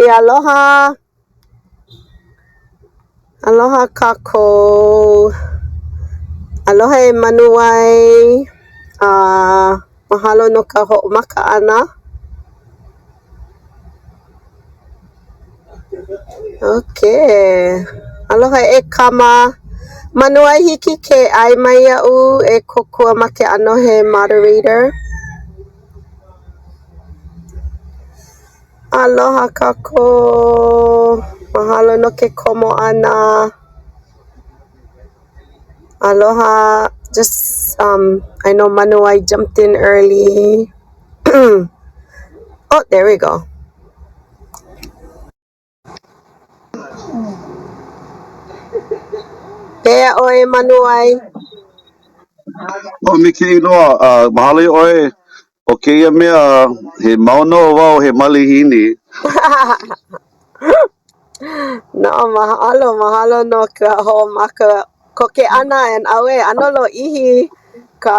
E aloha! Aloha kākou. Aloha e Manuwai. A mahalo no ka hoʻomaka ʻana. Okay. Aloha e Kama. Manuwai, hiki ke ʻae mai iaʻu e kōkua ma ke ʻano he moderator? Aloha kākou. Mahalo no ke komo ʻana. Aloha. Just, um, I know Manuwai jumped in early. oh, there we go. Pehea ʻoe, Manuwai? ʻO maikaʻi loa, uh, mahalo iā ʻoe. ʻO kēia mea, he mau nō wau he malihini. No, mahalo, mahalo no ka hoʻomaka koke ʻana and ʻauē, ʻano lōʻihi ka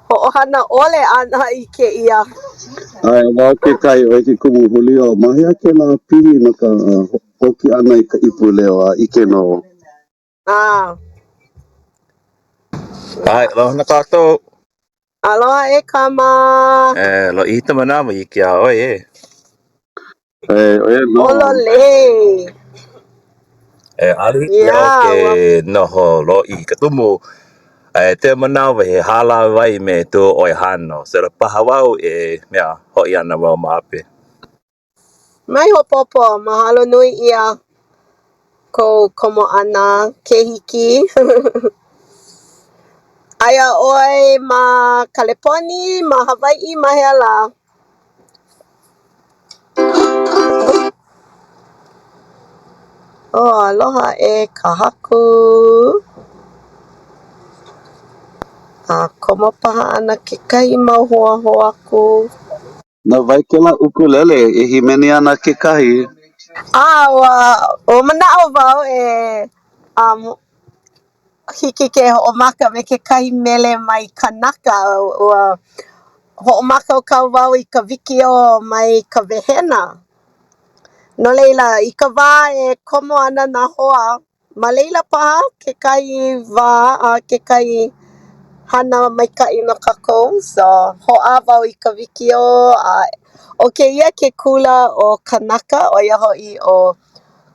hoʻohana ʻole ʻana i kēia. ʻAe, wau kekahi, ʻoe ke kumu huli o ma hea kēlā pihi no ka ʻoki ʻana i ka ipu leo a ʻike nō. Ah. ʻAe, aloha nō kākou. Aloha e Kama. E, lōʻihi ka manawa i ʻike iā ʻoe e. E, ʻo ia nō. ʻOlolei. E, ʻaʻole hiki iā ʻoe Yeah, ke ua noho lōʻihi ke kumu. E, tēia manawa he hālāwai me kou ʻoihana. So paha wau e mea hoʻi ana wau ma hope. Mai hopohopo, mahalo nui ʻia kou komo ʻana ke hiki. Aia ʻoe ma Kaleponi, ma Hawaiʻi, ma hea lā? Oh, aloha e ka haku. A komo paha ana kekahi mau hoa hou aku. Na wai kēlā ʻukulele e hīmeni ana kekahi? A ua, ua manaʻo wau e um, hiki ke hoʻomaka me kekahi mele mai Kanaka. Ua hoʻomākaukau wau i ka wikiō mai ka wehena. No laila, i ka wā e komo ana nā hoa, Ma laila paha kekahi wā a kekahi hana maikaʻi no kākou. So, hoʻā wau i ka wikiō a ʻo kēia ke kula ʻo Kanaka ʻo ia hoʻi ʻo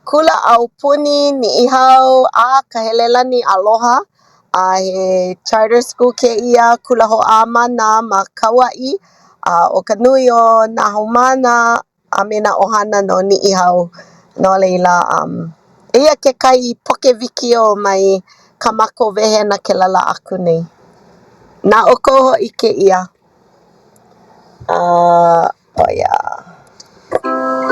Kula Aupuni Niʻihau a Kahelelani Aloha a he charter school kēia kula hoʻāmana ma Kauaʻi a ʻo ka nui o nā haumāna a me nā ʻohana no Niʻihau. No laila, um, eia kekahi poke wikiō mai kā mākou wehena kēlā lā aku nei. Na ʻoukou hoʻi kēia. Uh, oh yeah.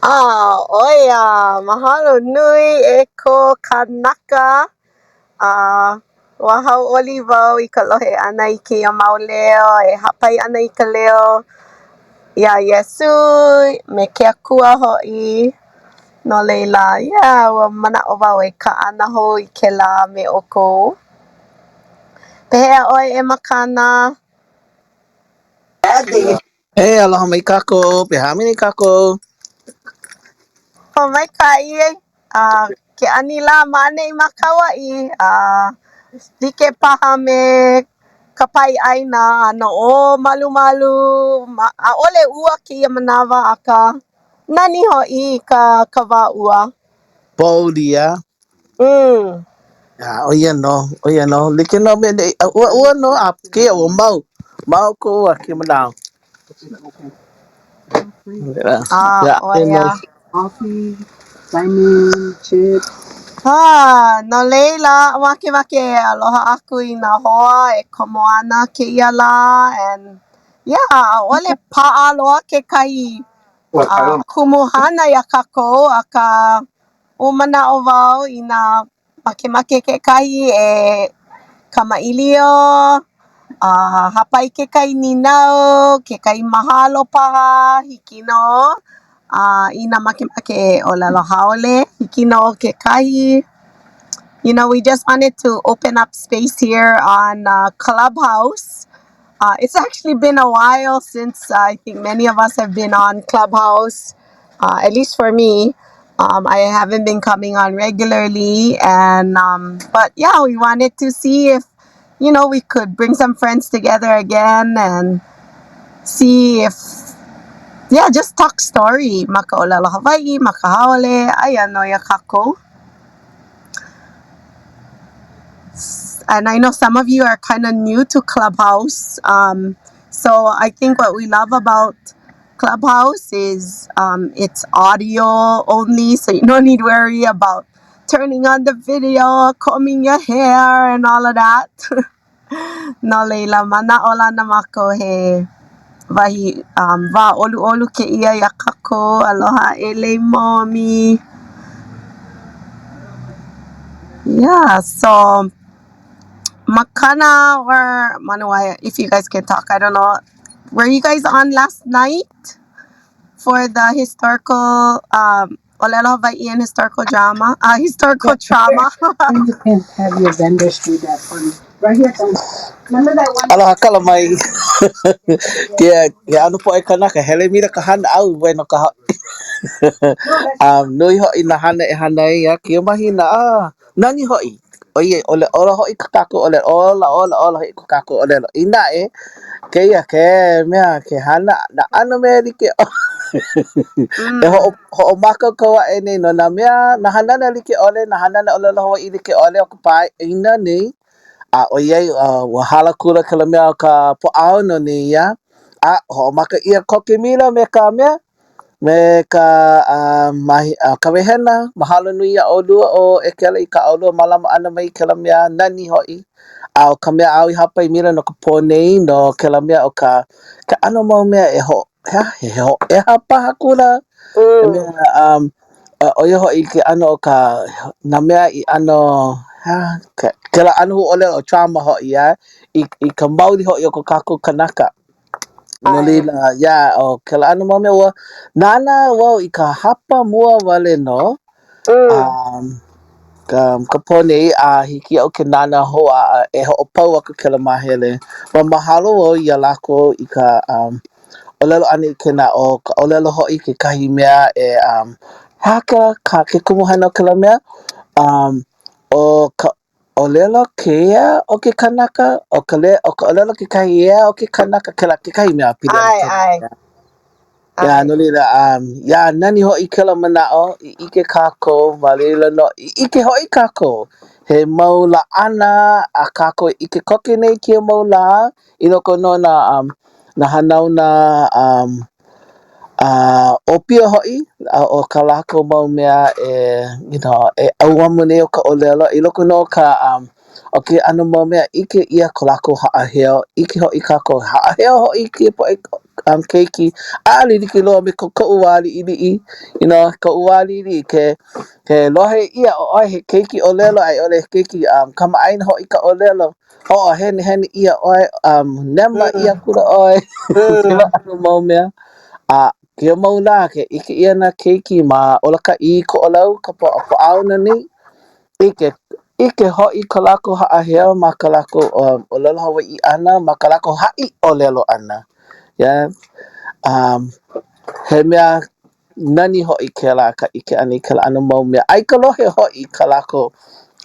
Ah, ʻo ia, mahalo nui e ko kanaka. Ah, ua hauʻoli wau i ka lohe ʻana i kēia mau leo e hāpai ana i ka leo iā Iesū me ke Akua hoʻi. No leila, yeah, ua manaʻo wau e kaʻana hou i kēlā me ʻoukou. Pehea ʻoe e Makana? E aloha mai kākou, pehea mai nei kākou? Pōmaikaʻi a ke anilā ma ʻaneʻi ma Kauaʻi a like paha me ka paeʻāina ʻano ʻōmalumalu ma ʻaʻole ua kēia manawa akā nani hoʻi i ka ka wā ua. Pōuli, a? Mm. A, ʻo ia nō, ʻo ia nō. Like nō me ʻaneʻi, a ua, ua nō a kēia ua mau. Mau ka ua kēia manawa. A, Yeah, ʻo ia. Ah, no leila, makemake e aloha aku i nā hoa e komo ana kēia lā and yeah, ʻaʻole paʻa loa kekahi uh, kumuhana iā kākou akā Ua manaʻo wau inā makemake kekahi e kamaʻilio, a hāpai kekahi nīnau, kekahi mahalo paha, hiki nō. A inā makemake e ʻōlelo haole, hiki nō kekahi. You know, we just wanted to open up space here on uh Clubhouse. Uh, it's actually been a while since I think many of us have been on Clubhouse, uh, at least for me. Um, I haven't been coming on regularly, and um, but yeah, we wanted to see if you know we could bring some friends together again and see if yeah, just talk story ma ka ʻōlelo Hawaiʻi, ma ka haole, aia nō iā kākou. And I know some of you are kind of new to Clubhouse. Um, so I think what we love about Clubhouse is um, it's audio only, so you don't need to worry about turning on the video, combing your hair, and all of that. No leila, manaʻolana mākou he wahi um, wā ʻoluʻolu kēia iā kākou. Aloha e Leimomi. Yeah, so Makana or Manuaia, if you guys can talk, I don't know. Were you guys on last night for the historical um, ʻŌlelo Hawaiʻi and historical drama, uh, historical trauma? You can have your vendors do that for me. Right here, Remember that one? Aloha kala mai. Ke ke ʻano poʻe kanaka, hele mila ka hana ʻau wai no ka um, nui hoʻi nā hana e hana ai a kēia mahina, ah, nani hoʻi. ʻOiai, ʻole ola hoʻi ko kākou ʻōlelo, ola, ola, ola hoʻi ko kākou ʻōlelo. Inā e, kēia ke mea, ke hana, nā ʻano mea like ʻole. E hoʻo, hoʻomākaukau aʻe nei no nā mea, nā hanana like ʻole, nā hanana ʻōlelo Hawaiʻi like ʻole o ka paeʻāina nei. A ʻoiai, uh, ua hala kula kēlā mea o ka Pōʻaono nei ia, a hoʻomaka ʻia koke mila me ka mea, Me ka uh, mahi, uh, ka wehena, mahalo nui iā ʻolua ʻo Ekela i kā ʻolua mālama ʻana mai i kēlā mea nani hoʻi. A ʻo ka mea āu i hāpai mila no ka pō nei, no kēlā mea o ka, ke ʻano mau mea e ho, he aha, he hōʻeha paha kula? He Mm. mea, um, ʻo ia hoʻi ke ʻano o ka, nā mea i ʻano, he aha, ke, kēlā ʻano huaʻōlelo trauma hoʻi, a, i, i ka mauli hoʻi o ko kākou kanaka. No ʻAe. laila, yeah, ʻo kēlā ʻano mau mea, ua nānā wau i ka hapa mua wale nō, Mm. um, ka, ka pō nei, a hiki iaʻu ke nānā hou a, a e hoʻopau aku kēlā māhele. Ua mahalo wau iā lākou i ka um, ʻōlelo ʻana i kēnā, ʻo ka ʻōlelo hoʻi kekahi mea e, um, he aha kēlā, ka, ke kumuhana o kēlā mea? Um, ʻo ka ʻōlelo ke ea o ke kanaka, ʻo ka le, ʻo ka ʻōlelo kekahi ea o ke kanaka, kēlā kekahi mea pili ana ʻAe, kēlā ʻae. mea. Yeah, ʻAe. no laila, um, yeah, nani hoʻi kēlā manaʻo i ʻike kākou ma laila nō i ʻike hoʻi kākou he mau laʻana a kākou e ʻike koke nei kēia mau lā i loko nō nā um, nā hanauna um, a ʻōpio hoʻi, a ʻo kā lākou mau mea e, you know, e ʻauamo nei o ka ʻōlelo i loko nō o ka um. ʻO kēia ʻano mau mea, ʻike ʻia ko lākou haʻaheo, ʻike hoʻi kākou, haʻaheo hoʻi kēia poʻe um, keiki, ʻaʻole like loa me ko koʻu wā liʻiliʻi, you know, koʻu wā liʻiliʻi, ke, ke lohe ʻia ʻo ʻoe he keiki ʻōlelo a i ʻole he keiki um, kamaʻāina hoʻi ka ʻōlelo, hoʻohenehene ʻia ʻoe, um, nema ʻia akula ʻoe, kēlā ʻano mau mea. A kēia mau lā, ke ʻike ʻia nā keiki ma ʻOlokaʻi, Koʻolau, ka Poʻaono nei, ʻike, ʻike hoʻi ko lākou haʻaheo ma ka lākou um, ʻōlelo Hawaiʻi ʻana, ma ka lākou haʻi ʻōlelo ʻana. Yeah. Um, he mea nani hoʻi kēlā ka ʻike ʻana i kēlā ʻano mau mea. A i ka lohe hoʻi ka lākou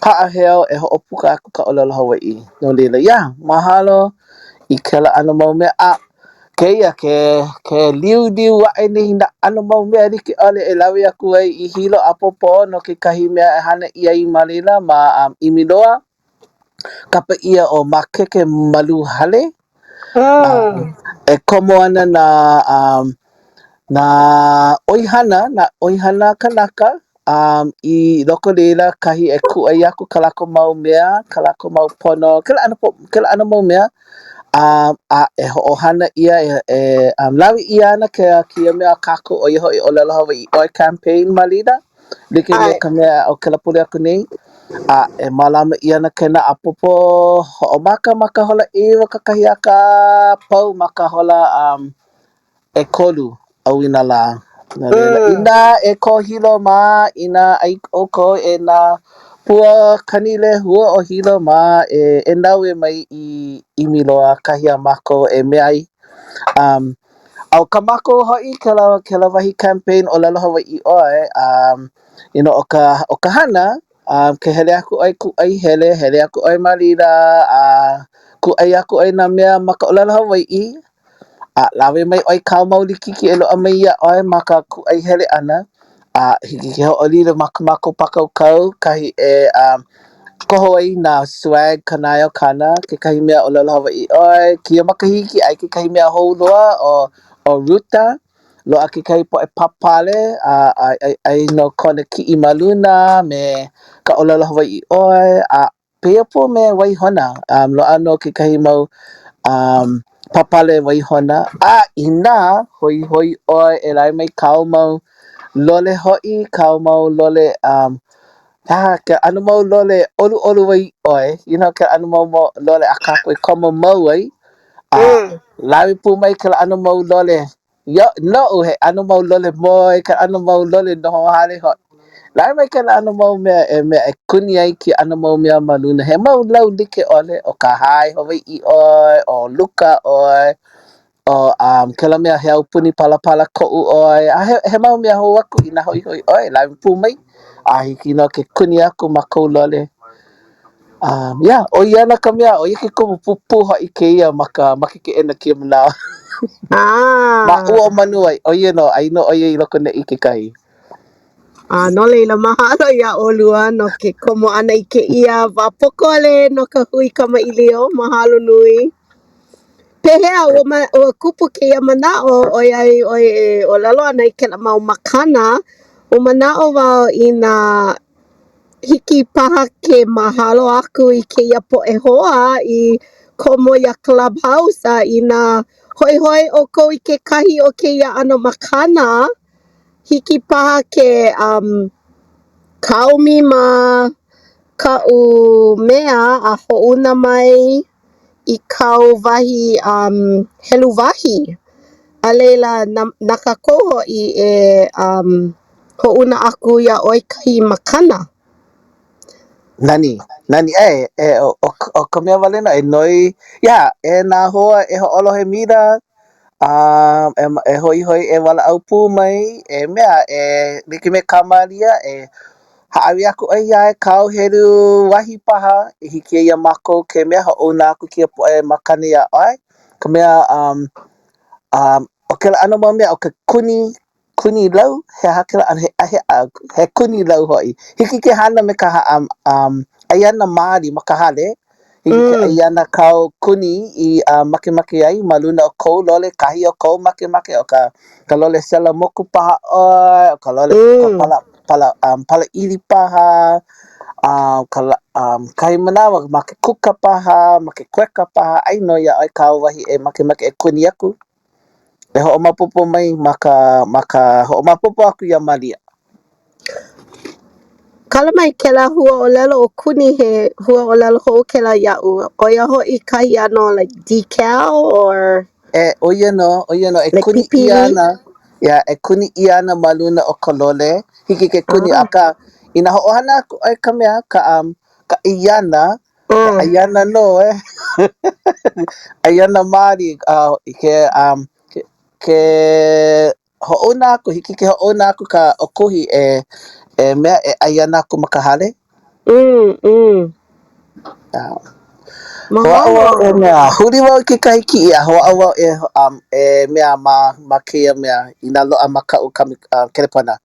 haʻaheo e hoʻopuka aku ka ʻōlelo Hawaiʻi. No laila, yeah, mahalo i kēlā ʻano mau mea. A kēia ke, ke liuliu aʻe nei nā ʻano mau mea like ʻole e lawe aku ai i Hilo ʻapōpō no kekahi mea e hana ʻia ai ma laila ma um, ʻImiloa. Kapa ʻia ʻo Makeke Malu Hale. Um, e komo ana nā, um, nā ʻoihana, nā ʻoihana kanaka um, i loko laila kahi e kūʻai aku ka lākou mau mea, ka lākou mau pono, kēlā ʻano, kēlā ʻano mau mea, um, a e hoʻohana ʻia, e, e um, lawe ʻia ana ke, kēia mea a kākou, ʻo ia hoʻi ʻōlelo Hawaiʻi ʻoe campaign ma laila, like me ka mea o kēlā pule aku nei, a e mālama ʻia ana kēnā ʻapōpō hoʻomaka ma ka hola ʻeiwa kakahiaka a pau ma ka hola um, ʻekolu ʻauinalā. No laila, inā e kō Hilo mā, inā ai ʻoukou e nā pua kani lehua o Hilo mā e, e naue mai i ʻImiloa kahi a mākou e mea ai. Um, a ʻo kā mākou hoʻi, kēlā, kēlā wahi campaign ʻōlelo Hawaiʻi ʻoe, um, you know, ʻo ka, ʻo ka hana, um, ke hele aku ʻoe kūʻai hele, hele aku ʻoe ma laila, a kūʻai aku ʻoe nā mea ma ka ʻōlelo Hawaiʻi, A lawe mai ʻoe kāu mau likiki e loaʻa mai iā ʻoe ma ka kūʻai hele ʻana, a hiki ke hoʻolilo ma ko mākou pākaukau, kahi e um, koho ai nā swag kanaeokana, kekahi mea ʻōlelo Hawaiʻi ʻoe, kēia makahiki aia kekahi mea hou loa ʻo, ʻo Ruta, loaʻa kekahi poʻe pāpale, a, a, a, aia nō kona kiʻi ma luna me ka ʻōlelo Hawaiʻi ʻoe, a Pēia pū me Waihona, um, loaʻa nō kekahi mau um, pāpale waihona, a inā hoihoi ʻoe e lawe mai kāu mau lole hoʻi, kāu mau lole, um, he aha ke ʻano mau lole ʻoluʻolu ai ʻoe, you know, ke ʻano mau, mau lole a kākou e komo mau ai, a mm. lawe pū mai kēlā ʻano mau lole Yo, noʻu, he ʻano mau lole moe, ke ʻano mau lole noho hale hoʻi. Lawe mai kēlā ʻano mau mea e mea e kuni ai kēia ʻano mau mea ma luna. He mau lau like ʻole, ʻo ka hae Hawaiʻi ʻoe, ʻo Luka ʻoe, ʻo um, kēlā mea he aupuni palapala koʻu ʻoe, a he, he mau mea hou aku inā hoihoi ʻoe, lawe pū mai. A hiki nō ke kuni aku ma kou lole. Um, yeah, ʻo ia ana ka mea, ʻo ia ke kumu pupū hoʻi kēia ma ka ma ke keʻena kēia manawa. Ah. Ma ua o Manuai, ʻo ia nō, aia nō ʻo ia i loko neʻi kekahi. A no laila, mahalo iā ʻolua no ke komo ʻana i kēia wā pōkole no ka hui kamaʻilio. Mahalo nui. Pehea, ua, ma, ua kupu kēia manaʻo ʻoiai ʻoe e ʻōlelo ana i kēlā mau makana, ua manaʻo wau inā Hiki paha ke mahalo aku i kēia poʻe hoa i komo iā Clubhouse a inā hoihoi ʻoukou i kekahi o kēia ʻano makana, hiki paha ke um, kaomi ma kaʻu mea a hoʻouna mai i kāu wahi um, helu wahi. A laila, na, na kākou hoʻi e um, hoʻouna aku iā ʻoe kahi makana. Nani, nani, e, e, o, o, o ka mea wale nō e noi, yeah, e nā hoa e hoʻolohe mila, um, e, e hoihoi e walaʻau pū mai, e mea, e like me kā Mālia, e hāʻawi aku ʻoe iā ia kāu helu wahi paha i hiki ai iā mākou ke mea hoʻouna aku kēia poʻe makana iā ʻoe. Ka mea, um, um, ʻo kēlā ʻano mau mea, ʻo ke kuni, kuni lau, he aha kēlā ʻano, he, he, he kuni lau hoʻi. Hiki ke hana me ka, um, um, ʻaiana maoli ma ka hale, Hiki ke ʻaiana kāu kuni i uh, makemake ai ma luna o kou lole, kahi o kou makemake, ʻo ka, ka lole sela moku paha ʻoe, ʻo ka lole mm. ka pala, pala, um, pala ʻili paha. Um, ka, um, kahi manawa ma ke kuka paha, ma ke kueka paha, ʻai nō iā ʻoe kāu wahi e makemake e kuni aku. E hoʻomaopopo mai ma ka, ma ka hoʻomaopopo aku iā Malia. Kala mai kēlā huaʻōlelo ʻo kuni he huaʻōlelo hou kēlā iaʻu. ʻO ia hoʻi kahi ʻano like decal or? E, ʻo ia nō, ʻo ia nō, e Like kuni ʻia pipili? ana, yeah, e kuni ʻia ana ma luna o ka lole, hiki ke kuni, Ah. akā, inā hoʻohana aku ʻoe ka mea, ka, um, ka ʻaiana, e ʻaiana nō, e. ʻAiana maoli, uh, i ke, um, ke, ke hoʻouna aku, hiki ke hoʻouna aku ka ʻōkuhi e, e mea e ʻaiana aku ma ka hale. Yeah. Mahalo. Hoʻāʻo wau e mea, huli wau i kekahi kiʻi a hoʻāʻo wau e, um, e mea ma, ma kēia mea inā loaʻa ma kaʻu kami, uh, kelepona.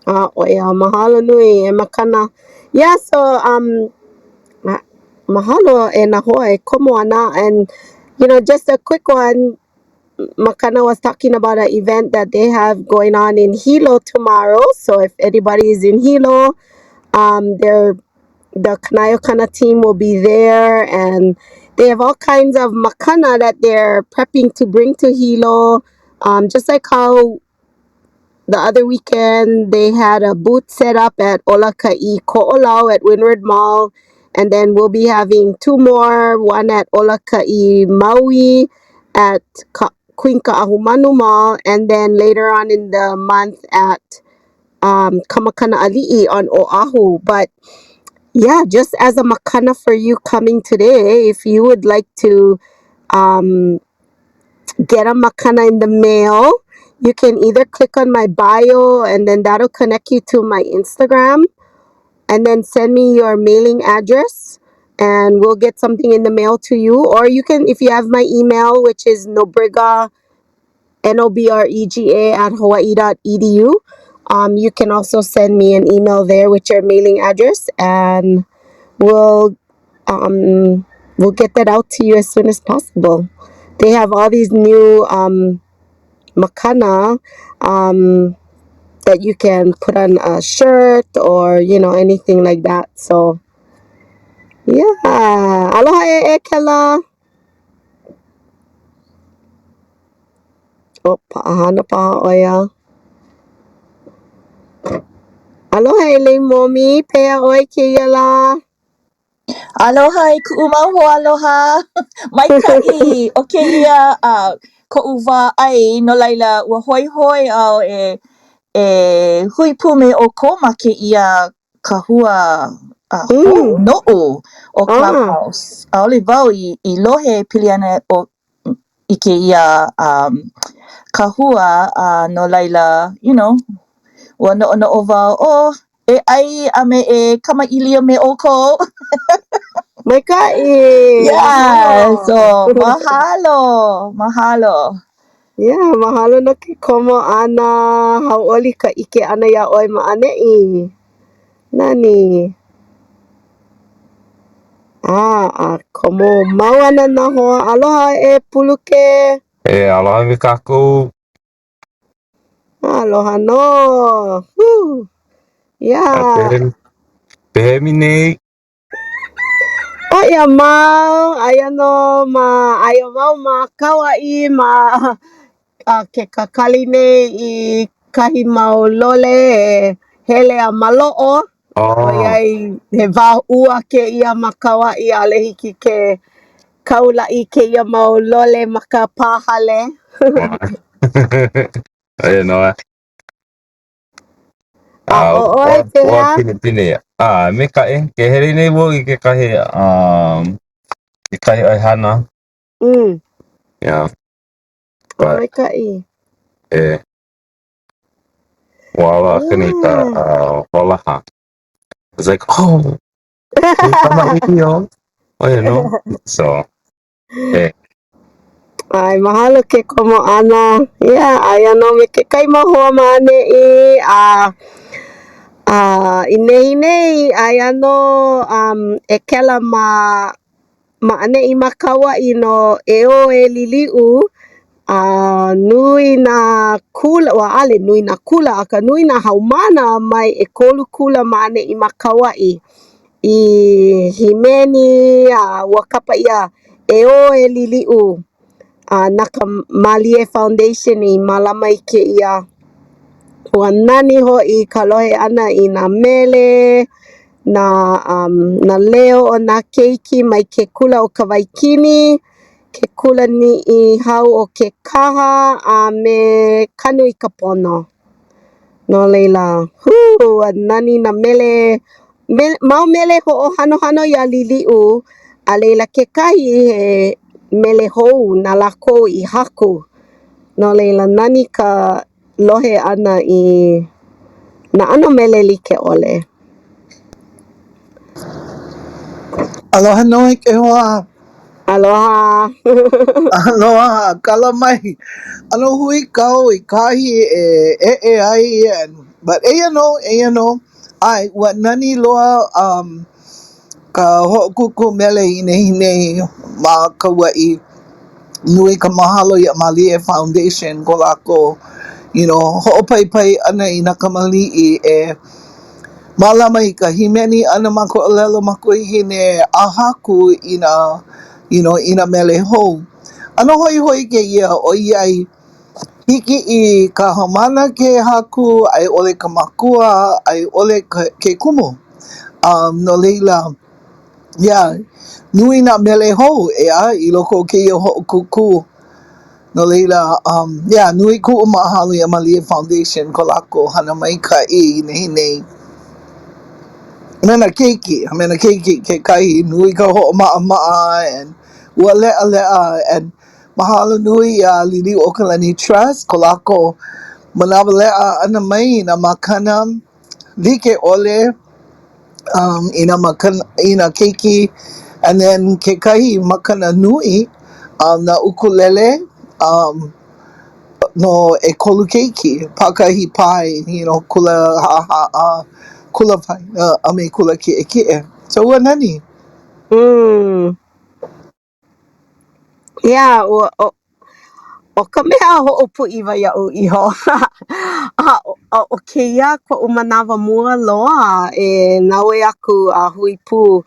Ah, ʻo ia, mahalo nui e Makana. Yeah, so, um, mahalo e nā hoa e komo ana and you know, just a quick one, Makana was talking about an event that they have going on in Hilo tomorrow. So if anybody is in Hilo, um, they're the Kanaeokana team will be there and they have all kinds of makana that they're prepping to bring to Hilo. Um, just like how the other weekend they had a booth set up at Olaka'i Ko'olau at Windward Mall. And then we'll be having two more, one at Olaka'i Maui at Ka- Queen Ka'ahumanu Mall, and then later on in the month at um, Kamakana Ali'i on Oahu. But yeah, just as a makana for you coming today, if you would like to um, get a makana in the mail, you can either click on my bio and then that'll connect you to my Instagram and then send me your mailing address and we'll get something in the mail to you. Or you can, if you have my email, which is nobrega, N-O-B-R-E-G-A at hawaii.edu, you can also send me an email there with your mailing address and we'll we'll get that out to you as soon as possible. They have all these new makana that you can put on a shirt or, you know, anything like that. So, yeah. Aloha e, e Kela. Oh, paʻahana paha ʻo ia. Aloha e Leimomi, pehea ʻoe kēia lā? Aloha i kuʻu mau hoaaloha. Maikaʻi ʻo kēia uh, koʻu wā ʻai, no laila, ua hoihoi au e e hui pū me ʻoukou ma kēia kahua uh, hou noʻu ʻo Clubhouse. ʻAʻole wau i, i lohe e pili ana o, i kēia um, kahua, a uh, no laila, you know, ua noʻonoʻo wau, oh, e ʻai a me e kamaʻilio me ʻoukou. Maikaʻi! Yeah, Mahalo! so mahalo, mahalo. Yeah, mahalo no ke komo ʻana. Hauʻoli ka ʻike ʻana iā ʻoe ma ʻaneʻi. Nani. Ah, a komo mau ana nā hoa. Aloha e Puluke. E aloha me kākou. Aloha nō. Whew. Yeah. Pehea nei? ʻO ia mau, aia nō ma, aia wau ma Kauaʻi ma a ke kakali nei i kahi mau lole e hele a maloʻo ʻoiai he wā ua kēia ma Kauaʻi, ʻaʻole hiki ke kaulaʻi kēia mau lole ma ka pā hale. Aia nō. A ʻo ʻoe Ua pehea? pinepine. A maikaʻi, ke hele nei wau i kekahi um, kekahi ʻoihana. Yeah. Oh, But, maikaʻi. e, ua ala aku nei ka hoalaha. It's like, oh, e kamaʻilio. ʻO ia nō. So, e. ʻAe, mahalo ke komo ʻana. Yeah, aia nō me kekahi mau hoa ma ʻaneʻi a a i nehinei, aia nō um, e Kela ma ma ʻaneʻi ma Kauaʻi no E Ō e Liliʻu. A nui nā kula, ua ʻaʻole nui nā kula, akā nui nā haumāna mai ʻekolu kula ma ʻaneʻi ma Kauaʻi i hīmeni a ua kapa ʻia E Ō e Liliʻu. A na ka Mālie Foundation i mālama i kēia. Ua nani hoʻi ka lohe ʻana i nā mele, nā um nā leo o nā keiki mai ke kula o Kawaikini, ke kula Niʻihau o Kekaha a me Kanu i ka Pono. No laila, hū, ua nani nā mele, mau mele hoʻohanohano iā Liliʻu a laila kekahi he mele hou na lākou i haku. No laila, nani ka lohe ʻana i nā ʻano mele like ʻole. Aloha nō e ke hoa. Aloha. Aloha, kala mai. ʻAno huikau i kahi e eʻe ai and but eia nō, eia nō. ʻAe, ua nani loa um ka hoʻokūkū mele i nehinei ma Kauaʻi. Nui ka mahalo iā Mālie Foundation ko lākou you know, hoʻopaipai ʻana i nā kamaliʻi e mālama i ka hīmeni ʻana ma ka ʻōlelo makuahine a haku i nā you know, i nā mele hou. ʻAno hoihoi kēia ʻoiai hiki i ka haumāna ke haku a i ʻole ka makua a i ʻole ke kumu. Um, no laila, yeah, nui nā mele hou, ʻeā, i loko o kēia hoʻokūkū. No laila, um, yeah, nui kuʻu mahalo iā Mālie Foundation ko lākou hana maikaʻi i nehinei. A me nā keiki, a me nā keiki kekahi, nui ka hoʻomaʻamaʻa and ua leʻaleʻa and mahalo nui iā Liliʻuokalani Trust ko lākou manawaleʻa ʻana mai i nā makana like ʻole um, i nā makana, i nā keiki and then kekahi makana nui um, nā ʻukulele um, no ʻekolu keiki, pākahi pai, you know, kula haʻahaʻa, kula waena, a me kula kiʻekiʻe. So ua nani. Mm. Yeah, ua, ʻo, ʻo ka mea hoʻopūʻiwa iaʻu iho a ʻo kēia koʻu manawa mua loa e naue aku a hui pū.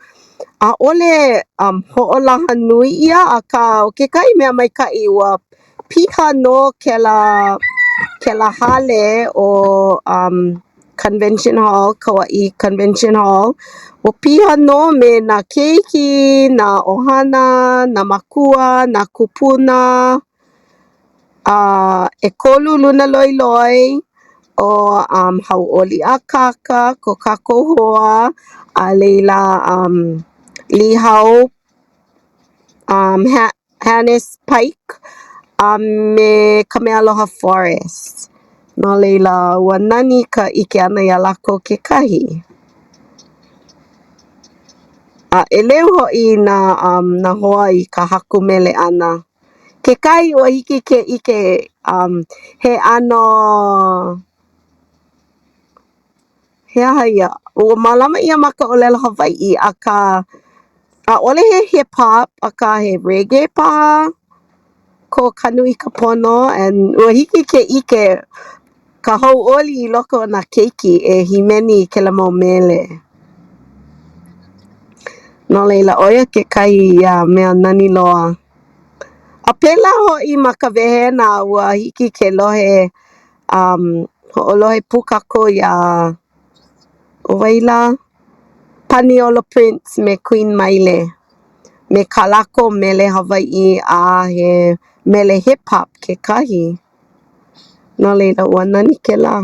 ʻAʻole um hoʻolaha nui ʻia akā ʻo kekahi mea maikaʻi ua piha nō kēlā kēlā hale ʻo um Convention Hall, Kauaʻi Convention Hall. Ua piha nō me nā keiki, nā ʻohana, nā mākua, nā kūpuna. A ʻekolu luna loiloi ʻo um Hauʻoli Akaka ko kākou hoa, a laila um Līhau um Hanice Pike a me Kamealoha Forrest. No laila, ua nani ka ʻike ʻana iā lākou kekahi. A ʻeleu hoʻi nā um nā hoa i ka haku mele ʻana. Kekahi ua hiki ke ʻike um he ʻano He aha ia? Ua mālama ʻia ma ka ʻōlelo Hawaiʻi, akā ʻaʻole he hip hop, akā he reggae paha ko Kanu i ka Pono and ua hiki ke ʻike ka hauʻoli i loko o nā keiki e hīmeni i kēlā mau mele. No laila, ʻo ia kekahi ia mea nani loa. A pēlā hoʻi ma ka wehena, ua hiki ke lohe um hoʻolohe pū kākou iā, ʻo wai lā? Paniolo Prince me Queen Maile me kā lākou mele Hawaiʻi a he mele hip hop kekahi. No laila, ua nani kēlā.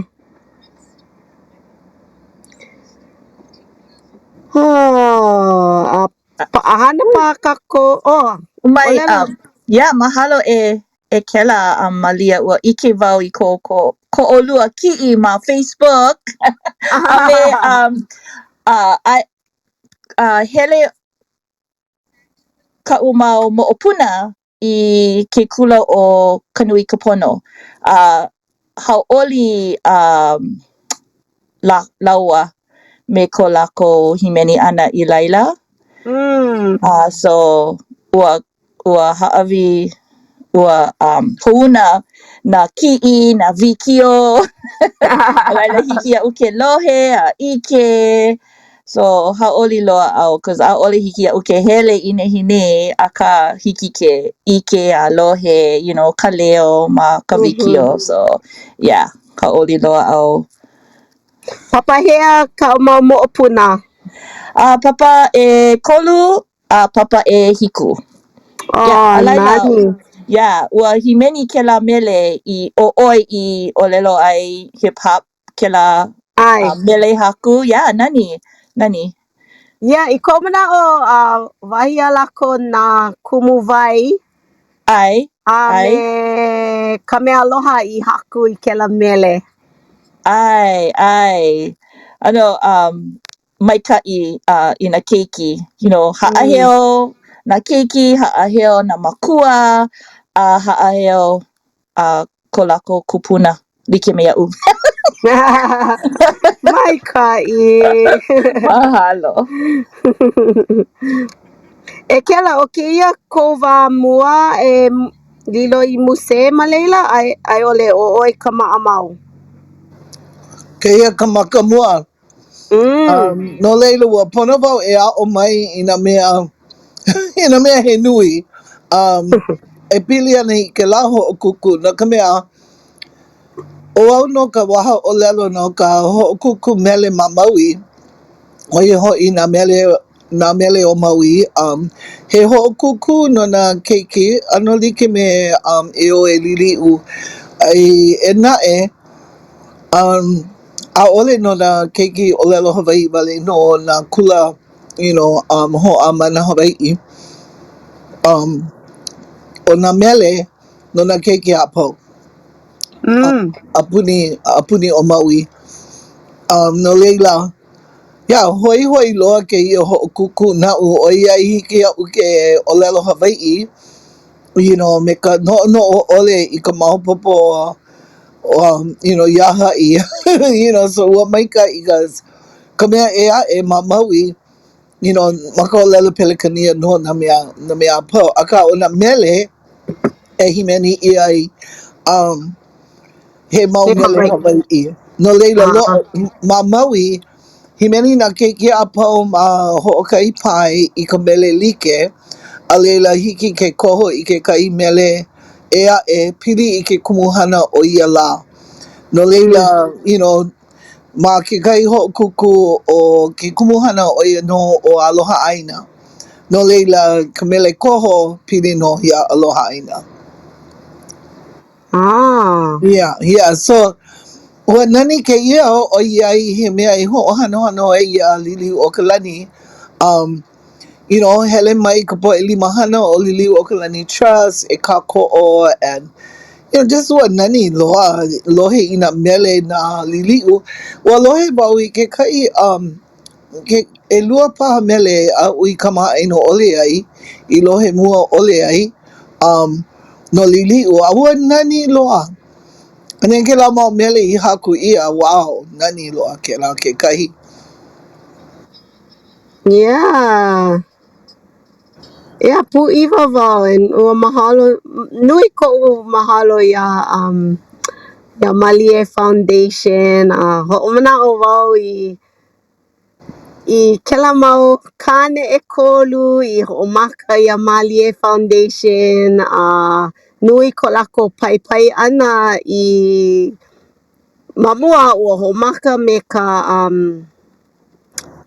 A paʻahana paha kākou, oh, Mai, ʻōlelo. um, yeah, mahalo e E Kela a Malia, ua ʻike wau i ko ko ko ʻolua kiʻi ma Facebook a me um a a a hele kaʻu mau moʻopuna i ke kula ʻo Kanuikapono. A hauʻoli um lā lāua me ko lākou hīmeni ʻana i laila. Mm. A so ua ua hāʻawi. Ua um hoʻouna nā kiʻi, nā wikiō. A laila hiki iaʻu ke lohe a ʻike. So hauʻoli loa au cause ʻaʻole hiki iaʻu ke hele i nehinei akā hiki ke ʻike a lohe you know ka leo ma ka wikiō. So yeah, hauʻoli loa au. Papa hea kāu mau moʻopuna? A papa ʻekolu a papa ʻehiku. Oh, Yeah, a laila, nani. yeah, ua hīmeni kēlā mele i ʻo ʻoe i ʻōlelo ai hip hop kēlā ʻAe. uh, mele haku. Yeah, nani, nani. Yeah, i koʻu manaʻo, uh, wahi a lākou nā kumu wai ʻAe, a ʻae. me ka mea aloha i haku i kēlā mele. ʻAe, ʻae. ʻAno, um, maikaʻi uh, i nā keiki. You know, haʻaheo nā keiki, haʻaheo nā mākua, a haʻaheo uh, ko lākou kūpuna, like me iaʻu. Maikaʻi. Mahalo. E Kela, ʻo kēia kou wā mua e lilo i musē ma laila a i ʻole ʻo ʻoe ka maʻamau? Kēia ka makamua. No laila, ua pono wau e aʻo mai i nā mea i nā mea he nui um, e pili ana i kēlā hoʻokūkū, no ka mea, ʻo au nō ka waha ʻōlelo no ka hoʻokūkū mele ma Maui, ʻo ia hoʻi nā mele nā mele o Maui. Um, he hoʻokūkū no nā keiki, ʻano like me um, E Ō E Liliʻu. Eia naʻe, um, ʻaʻole no nā keiki ʻōlelo Hawaiʻi wale nō nā kula, you know, um, hoʻāmana Hawaiʻi. Um, ʻo nā mele no nā keiki a pau. A puni, a puni ʻo Maui. Um, no laila, yeah, hoihoi loa kēia hoʻokūkū naʻu ʻoiai hiki iaʻu ke ʻōlelo Hawaiʻi, you know, me ka noʻonoʻo ʻole i ka maopopo um, you know, iā haʻi. You know, so ua maikaʻi cause ka mea ʻē aʻe ma Maui, you know, ma ka ʻōlelo Pelekania nō nā mea, nā mea a pau. Akā, ʻo nā mele e hīmeni ʻia ai, um, he mau mele Hawaiʻi. No laila, lo, ma Maui, hīmeni nā keiki a pau ma hoʻokahi pae i ka mele like, a laila hiki ke koho i kekahi mele ʻē aʻe pili i ke kumuhana o ia lā. No laila, you know, ma kekahi hoʻokūkū ʻo ke kumuhana ʻo ia nō ʻo Aloha ʻĀina. No laila, ka mele koho pili nō iā Aloha ʻĀina. Ah. Yeah, yeah. So, ua nani kēia ʻoiai he mea e hoʻohanohano ai iā Liliʻuokalani. Um, you know, hele mai ka poʻe limahana o Liliʻuokalani Trust e kākoʻo and you know, just ua nani loa lohe i nā mele na Liliʻu. Ua lohe wau i kekahi um, ke, ʻelua paha mele aʻu i kamaʻāina ʻole ai, i lohe mua ʻole ai, um, no Liliʻu, a ua nani loa. And then kēlā mau mele i haku ʻia, wow, nani loa kēlā kekahi. Yeah. Yeah, pūʻiwa wau and ua mahalo, nui koʻu mahalo iā um, iā Mālie Foundation a hoʻomanaʻo wau i i kēlā mau kāne ʻekolu i hoʻomaka iā Mālie Foundation a nui ko lākou paipai ʻana i ma mua ua hoʻomaka me ka um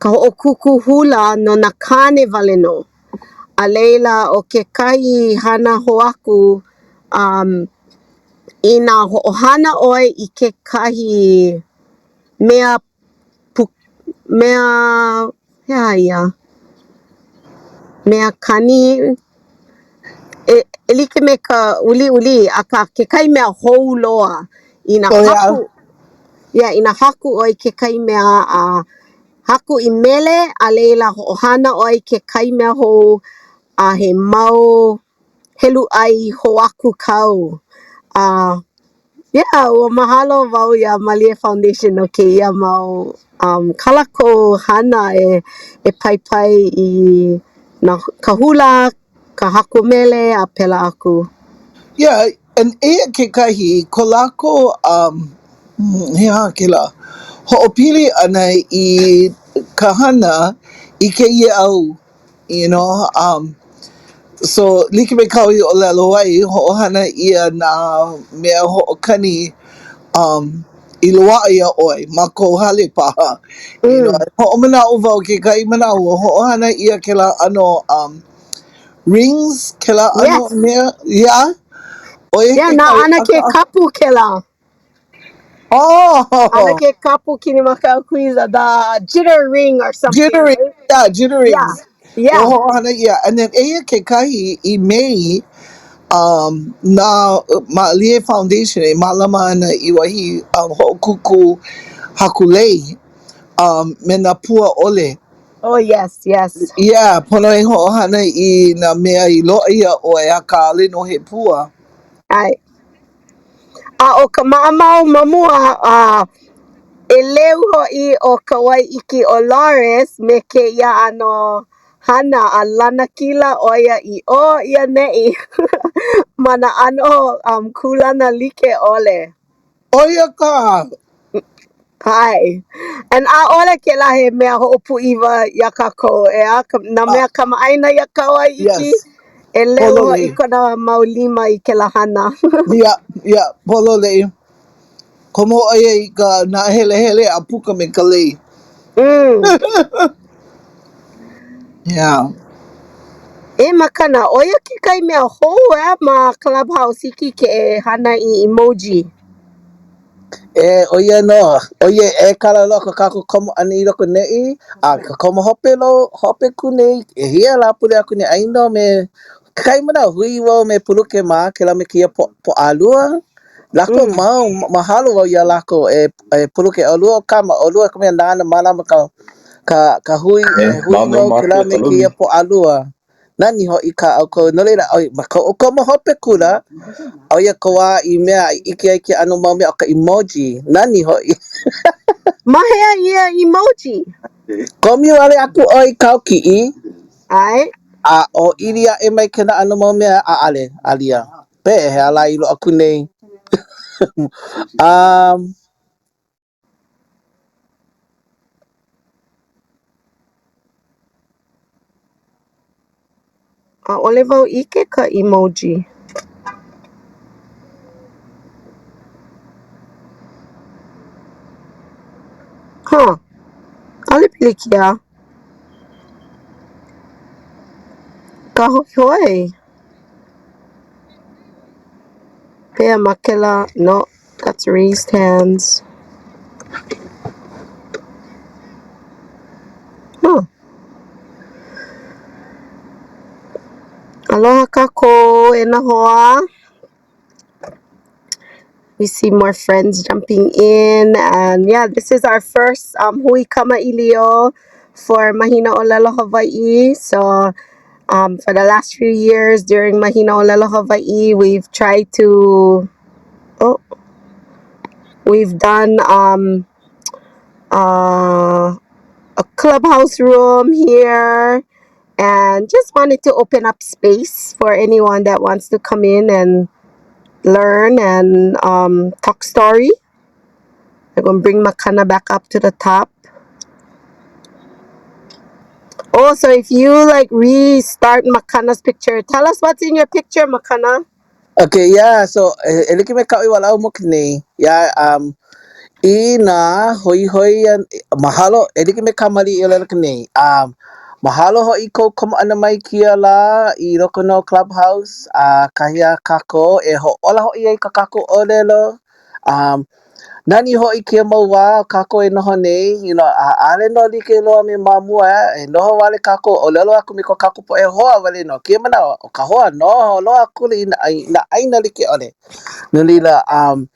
ka hoʻokūkū hula no nā kāne wale nō. A laila, ʻo kekahi hana hou aku, um, inā hoʻohana ʻoe i kekahi mea pu mea, he aha ia? Mea kani e e like me ka ʻulīʻulī, akā kekahi mea hou loa inā haku yeah, inā haku ʻoe i kekahi mea a haku i mele, a laila hoʻohana ʻoe i kekahi mea hou a he mau helu ʻai hou aku kāu. A yeah, ua mahalo wau iā Mālie Foundation no kēia mau um, kā lākou hana e e paipai i nā ka hula, ka haku mele, a pēlā aku. Yeah, and eia kekahi, ko lākou, um, he aha kēlā? Hoʻopili ʻana i ka hana i kēia au, you know, um, so like me kāu i ʻōlelo ai, hoʻohana ʻia nā mea hoʻokani um, i loaʻa iā ʻoe ma kou hale paha. You know, hoʻomanaʻo wau kekahi manawa ua hoʻohana ʻia kēlā ʻano um, rings, kēlā ʻano mea, yeah? ʻO ia Yeah, na kekahi ʻAnakē akā Kapu kēlā. Oh! ʻAnakē Kapu Kinimaka Akuiza, the jitter ring or something, Jitter, right? yeah, jitter Yeah, rings. yeah. Ua hoʻohana ʻia. And then eia kekahi i Mei, um, na Mālie Foundation e mālama ana i wahi um, hoʻokūkū hakulei um, me nā pua ʻole. Oh, yes, yes. Yeah, pono e hoʻohana i nā mea i loaʻa iā ʻoe, akā ʻaʻole nō he pua. ʻAe. A ʻo ka maʻamau ma mua, a ʻeleu hoʻi ʻo Kauai iki ʻo Lawrence me kēia ʻano hana a lanakila ʻo ia i ʻō i ʻaneʻi ma nā ʻano um, kūlana like ʻole. ʻO ia kā! ʻAe. And ʻaʻole kēlā he mea hoʻopūʻiwa iā kākou, ʻeā? Ka, nā mea kamaʻāina iā Kauai iki, Yes. ʻeleu hoʻi Pololei. kona mau lima i kēlā hana. Yeah, yeah, pololei. Komo ʻo ia i ka nāhelehele a puka me ka lei. Yeah. E Makana, ʻo ia kekahi mea hou ʻeā ma Clubhouse, hiki ke hana i emoji. E, ʻo ia nō. ʻO ia e kala loa ko kākou komo ʻana i loko neʻi, a ka komo hope lo, hope aku nei, ʻehia lāpule aku nei, ʻai nō me kekahi manawa, hui wau me Puluke mā, kēlā me kēia pō, Pōʻalua. Lākou mau, mahalo wau iā lākou e, e Puluke, ʻolua ʻo Kama, ʻolua ka mea nāna mālama ka, ka, ka hui, E, e hui mau nō wau kēlā mākou me ka lumi. kēia Pōʻalua. Nani hoʻi kā ʻoukou, no laila, ʻoi, ma ko ʻoukou komo hope kula, ʻo ia ka wā i mea i ʻike ai ke ʻano mau mea o ka emoji. Nani hoʻi. Ma hea ia emoji? Komi wale aku ʻoe i kāu kiʻi. ʻAe. A ʻōʻili aʻe mai kēnā ʻano mau mea, ʻaʻale, alia. Pehea lā i loaʻa aku nei? Um. ʻAʻole wau ʻike ka emoji. Huh. ʻAʻole pilikia. Ka hoihoi. Pehea ma kēlā, no, that's raised hands. Huh. Aloha kākou e nā hoa. We see more friends jumping in and yeah, this is our first um, hui kamaʻilio for Mahina ʻŌlelo Hawaiʻi. So um, for the last few years during Mahina ʻŌlelo Hawaiʻi, we've tried to, oh, we've done um, uh, a clubhouse room here and just wanted to open up space for anyone that wants to come in and learn and um, talk story. I'm gonna bring Makana back up to the top. Oh, so if you like restart Makana's picture, tell us what's in your picture, Makana. Okay, yeah, so e, e like me kaʻu i walaʻau mua aku nei, yeah, um, inā hoihoi, mahalo, e like me kā Malia i ʻōlelo aku nei, um, mahalo hoʻi kou komo ʻana mai kēia lā i loko nō o Clubhouse, a kahi a kākou e hoʻōla hoʻi ai ka kākou ʻōlelo. Um, nani hoʻi kēia mau wā o kākou e noho nei, you know, a ʻaʻole nō like loa me ma mua, e noho wale kākou, ʻōlelo aku me ko kākou poʻe hoa wale nō. Kēia manawa, ʻo ka hoa noho loa akula i nā, i nā ʻāina like ʻole. No laila, um,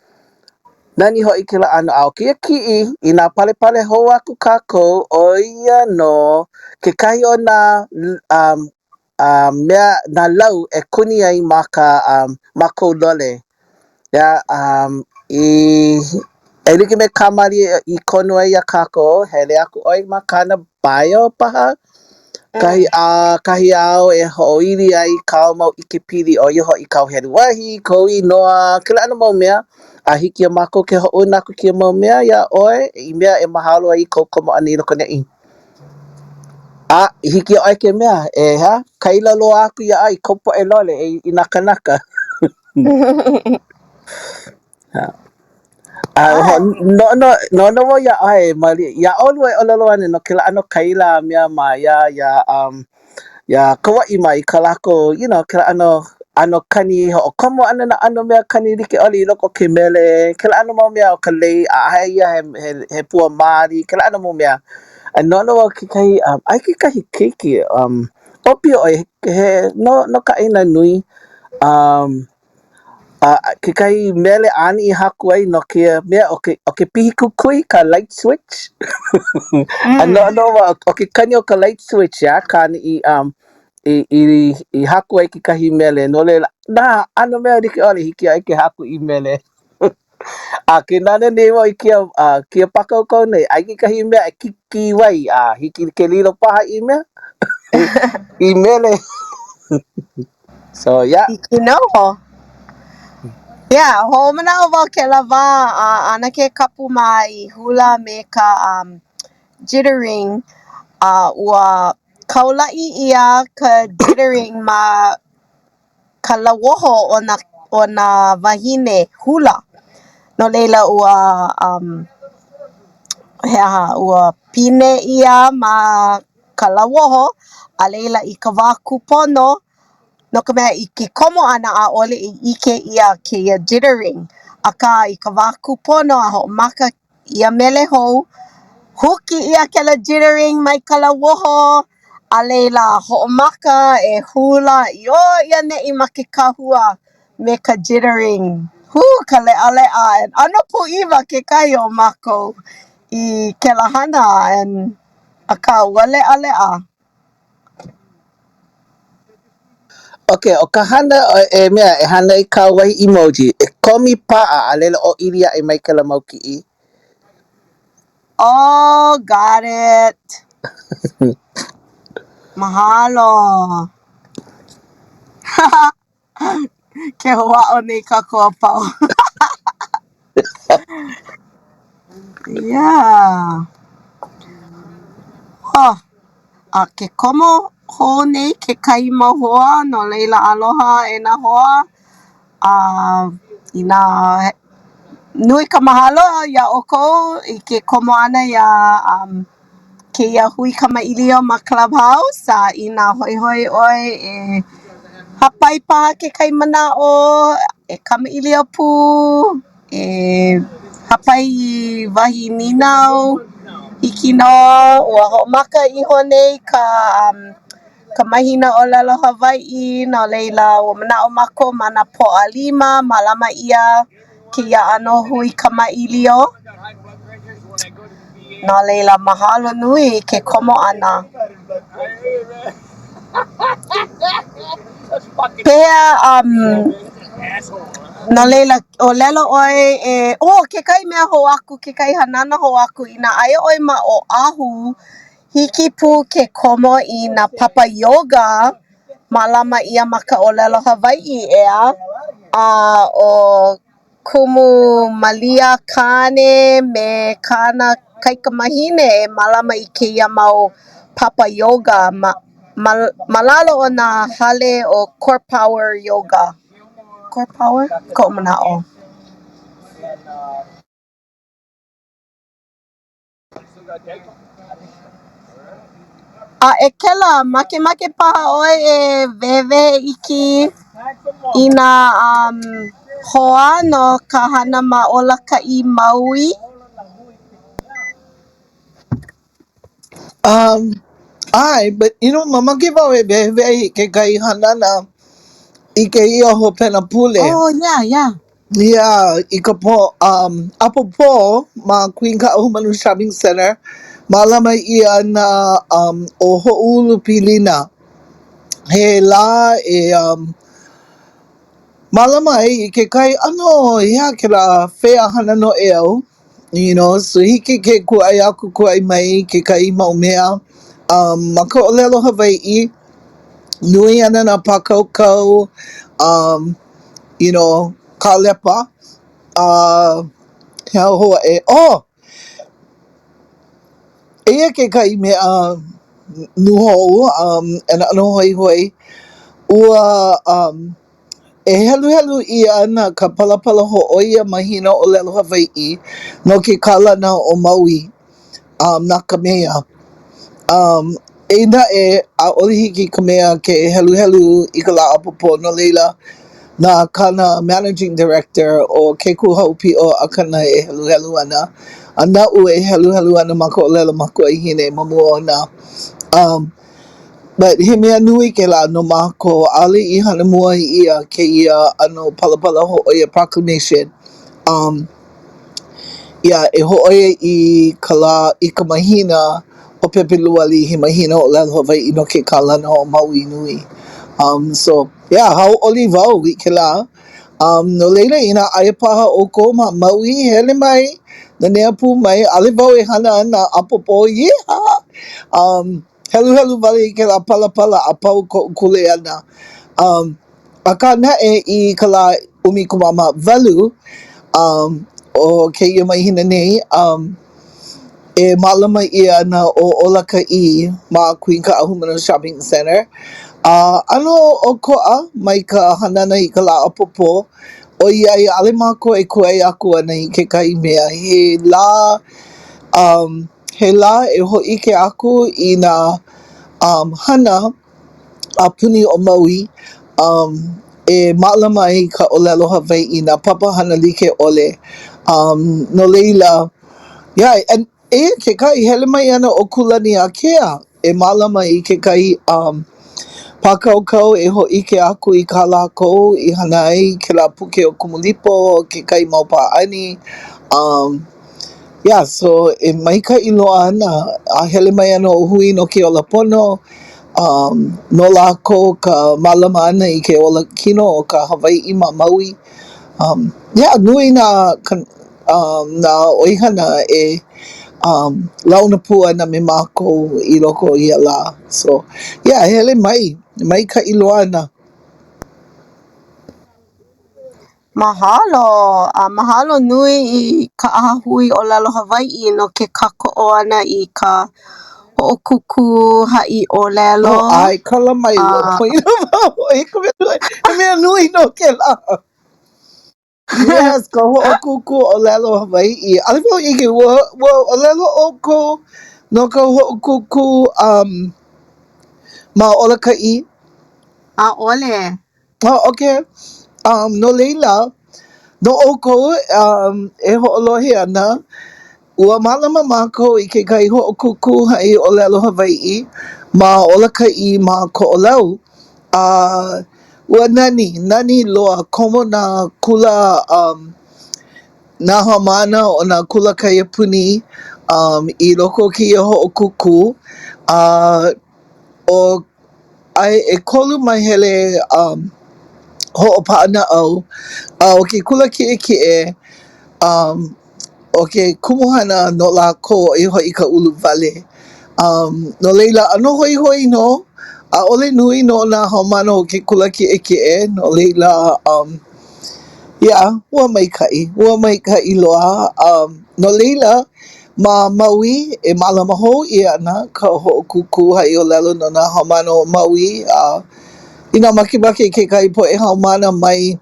nani hoʻi kēlā ʻano. A ʻo kēia kiʻi, inā palepale hou aku kākou, ʻo ia nō kekahi o nā um, uh, mea, nā lau e kuni ai ma ka, um, ma kou lole. Yeah, um, i, e like me kā Malia i kono ai iā kākou, hele aku ʻoe ma kāna bio paha. Kahi a kahi āu e hoʻoili ai i kāu mau ʻikepili, ʻo ia hoʻi kāu helu wahi, kou inoa, kēlā ʻano mau mea. A hiki iā mākou ke hoʻouna aku kēia mau mea iā ʻoe i mea e mahalo ai i kou komo ʻana i loko neʻi. A i hiki iā ʻoe ke mea, e hea, kaila loa aku iā ʻoe i kou poʻe lole e, i nā kānaka. A noʻonoʻo, noʻonoʻo wau iā ʻoe, Malia, iā ʻolua e ʻōlelo ana no kēlā ʻano kaila a mea ma iā, iā, um, iā Kauaʻi ma i kā lākou, you know, kēlā ʻano, ʻano kani hoʻokomo ʻana nā ʻano mea kani like ʻole i loko o ke mele, kēlā ʻano mau mea o ka lei, ʻaʻahe ia he, he, he pua maoli, kēlā ʻano mau mea. A noʻonoʻo wau kekahi, um, aia kekahi keiki, um, ʻōpio ʻo ia, he, no, no ka ʻāina nui, um, A kekahi mele āna i haku ai no kēia mea ʻo ke, ʻo ke pihi kukui, ka light switch. A noʻonoʻo wau, ʻo ke kani o ka light switch, yeah, kāna i, um, i, i, i haku ai kekahi mele. No laila, nā ʻano mea like ʻole, hiki iā ʻoe ke haku i mele. A ke nānā nei wau i kēia, uh, kēia pākaukau nei, aia kekahi mea e kīkī ai, a hiki ke lilo paha i mea, i mele. So, yeah. Hiki nō. Yeah, hoʻomanaʻo wau kēlā wā a ʻAnakē Kapu mā i hula me ka um, jittering a ua kaulaʻi ʻia ka jittering ma ka lauoho o nā, o nā wāhine hula. No laila ua um, he aha, ua pine ʻia ma ka lauoho, a laila i ka wā kūpono, no ka mea i ke komo ʻana ʻaʻole i ʻike ʻia kēia jittering. Akā i ka wā kūpono a hoʻomaka ia mele hou, huki ʻia kēlā jittering mai ka lauoho, a laila hoʻomaka e hula i ʻō i ʻaneʻi ma ke kahua me ka jittering. Hū ka leʻaleʻa and ʻano pūʻiwa kekahi o mākou i kēlā hana and Akā, ua leʻaleʻa. Okay, ʻo ka hana e mea e hana i kāu wahi emoji, e komi paʻa a laila ʻōʻili aʻe mai kēlā mau kiʻi. Oh, got it. Mahalo. Ke hoʻāʻo nei kākou a pau. Yeah. Huh. A ke komo hou nei kekahi mau hoa, no laila aloha e nā hoa. A inā nui ka mahalo iā ʻoukou i ke komo ʻana iā um, kēia hui kamaʻilio ma Clubhouse a inā hoihoi ʻoe e hāpai paha kekahi manaʻo, e kamaʻilio pū, e hāpai i wahi nīnau, hiki nō. Ua hoʻomaka iho nei ka um ka mahina ʻōlelo Hawaiʻi, no laila ua manaʻo mākou ma nā Pōʻalima, mālama ʻia kēia ʻano hui kamaʻilio. No laila, mahalo nui i ke komo ʻana. Pehea, um, no laila, ʻōlelo ʻoe e, oh, kekahi mea hou aku, kekahi hanana hou aku, inā aia ʻoe ma Oʻahu, hiki pū ke komo i nā papa yoga mālama ʻia ma ka ʻōlelo Hawaiʻi, ʻeā? A ʻo Kumu Malia Kāne me kāna kaikamahine e mālama i kēia mau papa yoga ma, ma, ma lalo o nā hale o Core Power Yoga. Core Power? Koʻu manaʻo. A Ekela, makemake paha ʻoe e wehewehe iki i nā um, hoa no ka hana ma Ola Ka ʻĪ Maui? Um, ʻae, but you know, mamake wau e wehewehe i kekahi hanana i kēia hopena pule. Oh, yeah, yeah. Yeah, i ka pō, um, ʻapōpō ma Queen Kaʻahumanu Shopping Center, mālama ʻia nā um, ʻo Hoʻoulu Pilina. He lā e um, mālama ai i kekahi ʻano, he aha kēlā, fair hana noʻeau, you know, so hiki ke kūʻai aku kūʻai mai kekahi mau mea. Um, ma ka ʻōlelo Hawaiʻi, nui ana nā pākaukau, um, you know, kālepa, a he aha hou aʻe? Oh! Eia kekahi mea nūhou um and ʻano hoihoi. Ua um e heluhelu ʻia ana ka palapala hōʻoia mahina ʻōlelo Hawaiʻi no ke kalana o Maui um na ka meia. Um, eia naʻe, ʻaʻole hiki i ka meia ke heluhelu i ka lā ʻapōpō no laila, na kāna managing director ʻo Kekūhaupiʻo Akana e heluhelu ana. A naʻu e heluhelu ana ma ka ʻōlelo makuahine ma mua ona. Um, but he mea nui kēlā no mākou. ʻAʻole i hana mua ʻia kēia ʻano palapala hōʻoia proclamation. Um, yeah, e hōʻoia i ka lā, i ka mahina ʻo Pepeluali he mahina ʻōlelo Hawaiʻi no ke kalana o Maui Nui. Um, so, yeah, hauʻoli wau i kēlā. Um, no laila, inā aia paha ʻoukou ma Maui, hele mai, nanea pū mai. ʻAʻole wau e hana ana ʻapōpō, yeehaw! Um, heluhelu wale i kēlā palapala a pau koʻu kuleana. Um, akā naʻe i ka lā 18 um, o kēia mahina nei, um, e mālama ʻia ana ʻo Ola Ka ʻĪ ma Queen Kaʻahumanu Shopping Center. A ʻano ʻokoʻa mai ka hanana i ka lā ʻapōpō, ʻoiai ʻaʻole mākou e kūʻai aku ana i kekahi mea. He lā um he lā e hōʻike aku i nā um hana a puni ʻo Maui um e mālama ai i ka ʻōlelo Hawaiʻi, nā papahana like ʻole. Um, no laila, yeah, and eia kekahi, hele mai ana ʻo Kūlaniākea e mālama i kekahi um pākaukau e hōʻike aku i kā lākou i hana ai kēlā puke ʻo Kumulipo, kekahi mau pāʻani. Um, yeah, so e maikaʻi loa ana. A hele mai ana ʻo Hui no ke Ola Pono. Um, no lākou ka mālama ʻana i ke olakino o ka Hawaiʻi ma Maui. Um, yeah, nui nā um, nā ʻoihana e um, launa pū ana me mākou i loko o ia lā. So, yeah, hele mai. Maikaʻi loa ana. Mahalo! A mahalo nui i ka ʻAhahui ʻŌlelo Hawaiʻi no ke kākoʻo ʻana i ka hoʻokūkū haʻiʻōlelo. Oh, ʻae, kala mai ua A poina wau. He mea nui nō kēlā. Yes, ka hoʻokūkū ʻōlelo Hawaiʻi. ʻAʻole wau ʻike, ua, ua ʻōlelo ʻoukou no ka hoʻokūkū um, ma Ola Ka ʻĪ? ʻAʻole. Oh, okay. Um, no laila, no ʻoukou um, e hoʻolohe ana, ua mālama mākou i kekahi hoʻokūkū haʻi ʻōlelo Hawaiʻi ma Ola Ka ʻĪ ma Koʻolau. A ua nani, nani loa, komo nā kula um, nā haumāna o nā kula kaiapuni um, i loko o kēia hoʻokūkū. A ʻo ʻae ʻekolu māhele um, hoʻopaʻanaʻau. A ʻo ke kula kiʻekiʻe, um, ʻo ke kumuhana no lākou ʻo ia hoʻi ka ulu wale. Um, no laila, ʻano hoihoi nō. ʻAʻole nui nō nā haumāna o ke kula kiʻekiʻe, no laila, um, yeah, ua maikaʻi. Ua maikaʻi loa. Um, no laila, ma Maui, e mālama hou ʻia ana ka hoʻokūkū haʻiʻōlelo no nā haumāna o Maui. A inā makemake kekahi poʻe haumāna mai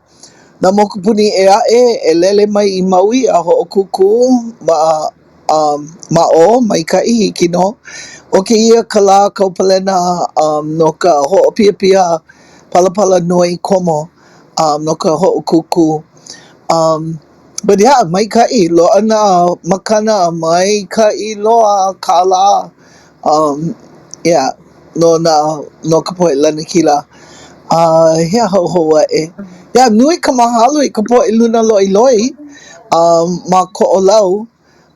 nā mokupuni ʻē aʻe e lele mai i Maui a hoʻokūkū ma um, ma ʻō, maikaʻi, hiki nō. ʻO kēia ka lā kaupalena um, no ka hoʻopiapia palapala noi komo um, no ka hoʻokūkū. Um, but yeah, maikaʻi. Loaʻa nā makana maikaʻi loa kālā. Um, yeah, no nā, no ka poʻe lanakila. A he aha hou aʻe? Yeah, nui ka mahalo i ka poʻe luna loiloi um, ma Koʻolau.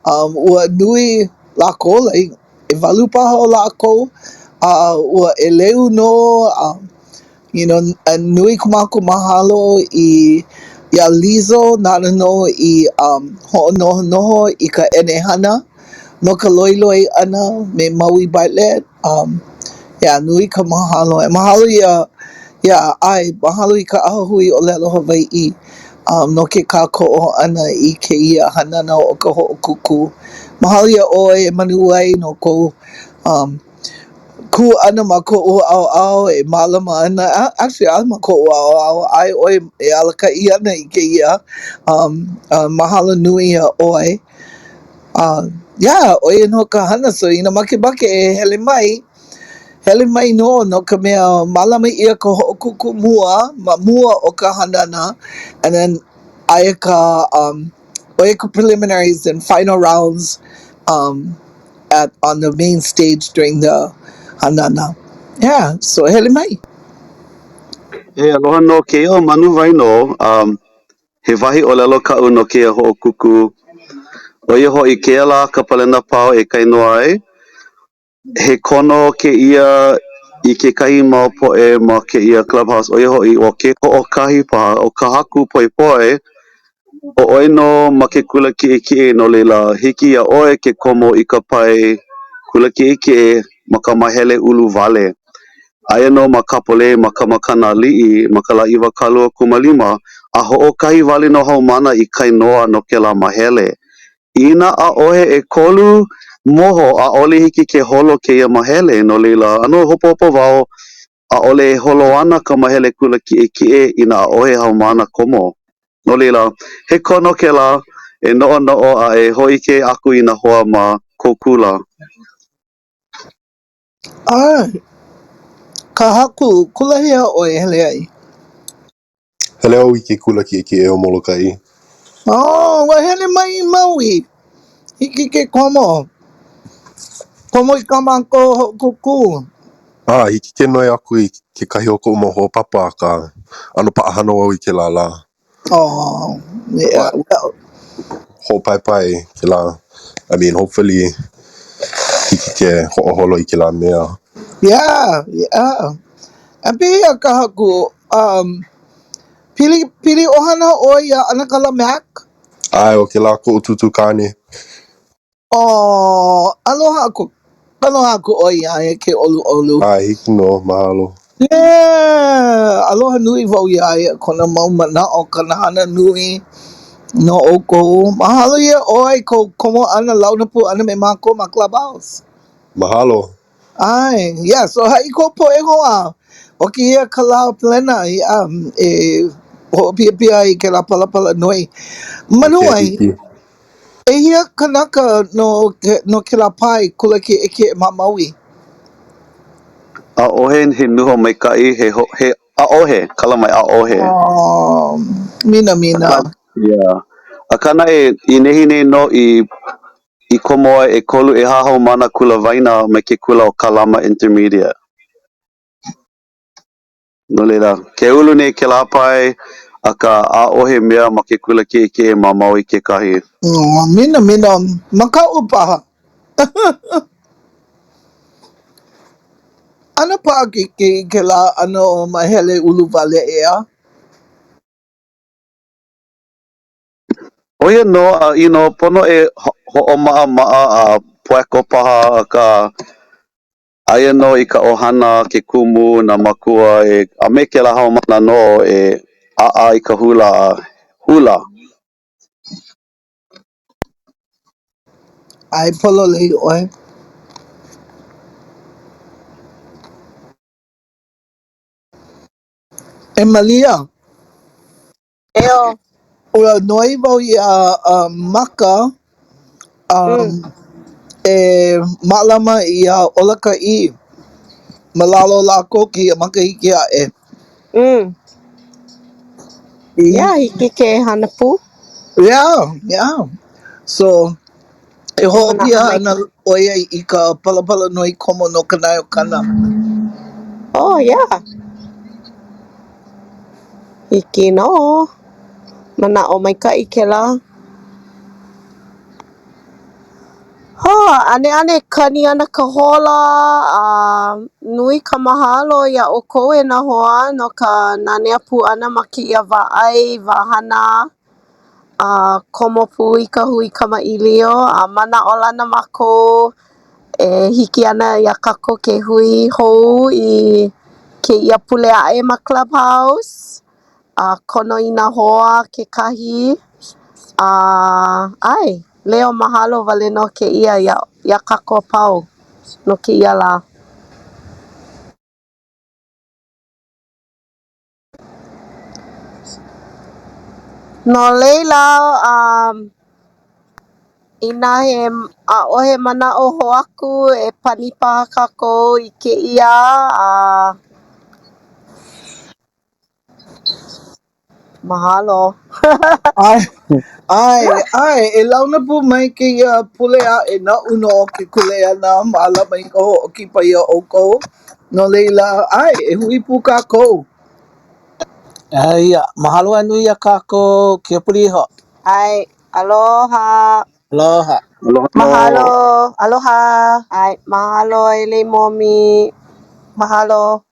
Um, ua nui lākou, like, ʻewalu paha o lākou. A ua ʻeleu nō, a you know, a nui ko mākou mahalo i iā Liesl nāna nō i um, hoʻonohonoho i ka ʻenehana no ka loiloi ʻana me Maui Bartlett. Um, yeah, nui ka mahalo. E mahalo iā, yeah, ʻae, mahalo i ka ʻAhahui ʻŌlelo Hawaiʻi um no ke kākoʻo ʻana i kēia hanana o ka hoʻokūkū. Mahalo iā ʻoe e Manuwai no kou um kū ʻana ma koʻu ʻaoʻao e mālama ana. Actually, ʻaʻole ma koʻu ʻaoʻao, aia ʻoe e alakaʻi ana i kēia. Um, mahalo nui iā ʻoe. Uh, yeah, ʻo ia nō ka hana. So inā makemake e hele mai, hele mai nō no ka mea, mālama ʻia ka hoʻokūkū mua ma mua o ka hanana and then aia ka um ʻo ia ka preliminaries and final rounds um at on the main stage during the hanana. Yeah, so hele mai. E aloha nō kēia ʻo Manuwai nō. Um, he wahi ʻōlelo kaʻu no kēia hoʻokūkū. ʻO ia hoʻi kēia lā ka palena pau e kāinoa ai. He kono kēia i kekahi mau poʻe ma kēia clubhouse, ʻo ia hoʻi ʻo ke hoʻokahi paha ʻo Ka Haku Poepoe, ʻo ʻoe nō ma ke kula kiʻekiʻe no laila hiki iā ʻoe ke komo i ka pae kula kiʻekiʻe ma ka mahele ulu wale. Aia nō ma Kapolei ma ka Makana Aliʻi ma ka lā 25 a hoʻokahi wale nō haumāna i kāinoa no kēlā mahele. Inā ʻaʻohe ʻekolu moho, ʻaʻole hiki ke holo kēia mahele, no laila, ʻano hopohopo wau ʻaʻole e holo ana ka mahele kula kiʻekiʻe inā ʻaʻohe haumāna komo. No laila, he kono kēlā e noʻonoʻo a e hōʻike aku i nā hoa ma kou kula. ʻAe. Ka Haku, kula hea ʻoe e hele ai? Hele au i ke kula kiʻekiʻe o Molokaʻi. Oh, ua hele mai i Maui. Hiki ke komo. Komo i kā mākou hoʻokūkū. Ah, hiki ke noi aku i kekahi o koʻu mau hoa papa, akā, ʻano paʻahana wau i kēlā lā. Oh, yeah, But, well. hoʻopaepae kēlā. I mean, hopefully, hiki ke hoʻoholo i kēlā mea. Yeah, yeah. A pehea ka haku, um, pili, pili ʻohana ʻoe iā ʻAnakala Mac? ʻAe, ʻo kēlā koʻu tūtū kāne. Oh, aloha aku. Aloha aku ʻoe iā ia ke ʻoluʻolu. ʻAe, hiki nō, mahalo. Yeah, aloha nui wau iā ia, kona mau manaʻo, kona hana nui no ʻoukou. Mahalo iā ʻoe kou komo ʻana, launa pū ʻana me mākou ma Clubhouse. Mahalo. ʻAe, yeah, so haʻi i kou poʻe hoa, ʻo kēia ka lā palena yeah, e hoʻopiapia ai i kēlā palapala noi. Okay, Manuwai, hiki. ʻehia kanaka no, no kēlā pae kula kiʻekiʻe ma Maui? ʻAʻohe he nūhou maikaʻi, he, ho, he, ʻaʻohe, kala mai, ʻaʻohe. Oh, minamina. Akā, yeah. Akā naʻe, i nehinei nō i i komo ai ʻekolu ʻehā haumāna kula waena mai ke kula o Kalama Intermediate. No laila, ke ulu nei kēlā pae, akā ʻaʻohe mea ma ke kula kiʻekiʻe ma Maui kekahi. Oh, minamina, makaʻu paha. ʻAno paʻakikī kēlā ʻano mahele ulu wale ʻeā? ʻO ia nō, a you know, pono e hoʻomaʻamaʻa a poeko paha, akā, aia nō i ka ʻohana, ke kumu, nā mākua, e, a me kēlā haumāna nō e ʻaʻa i ka hula a hula. ʻAe pololei ʻoe. E Malia. Eo. Ua noi wau iā um, Maka um, Mm. e mālama iā Ola Ka ʻĪ ma lalo o lākou kēia makahiki aʻe. Mm. I, Yeah, hiki ke hana pū. yeah, yeah. So, e He manaʻo hoʻopia ana maikaʻi. ʻo ia i ka palapala noi komo no ka nae ukana. Oh, yeah. Hiki nō. Manaʻo maikaʻi kēlā. Huh, ʻaneʻane kani ana ka hola a nui ka mahalo iā ʻoukou e nā hoa no ka nanea pū ʻana ma kēia wā ʻai, wā hana a komo pū i ka hui kamaʻilio a manaʻolana mākou. E hiki ana iā kākou ke hui hou i kēia pule aʻe ma Clubhouse. A kono i nā hoa kekahi. A ʻae, leo mahalo wale nō kēia iā iā kākou a pau no kēia lā. No leila, um, inā he ʻaʻohe manaʻo hou aku e pani paha kākou i kēia a Mahalo. ʻAe, ʻae, ʻae, e launa pū mai kēia pule aʻe naʻu nō ke kuleana mālama i ka hoʻokipa iā ʻoukou. No laila, ʻae, e hui pū kākou. ʻAe ia. Mahalo a nui iā kākou kēia pule iho. ʻAe, aloha. Aloha. Aloha nō. Mahalo. Aloha. ʻAe, mahalo e Leimomi. Mahalo.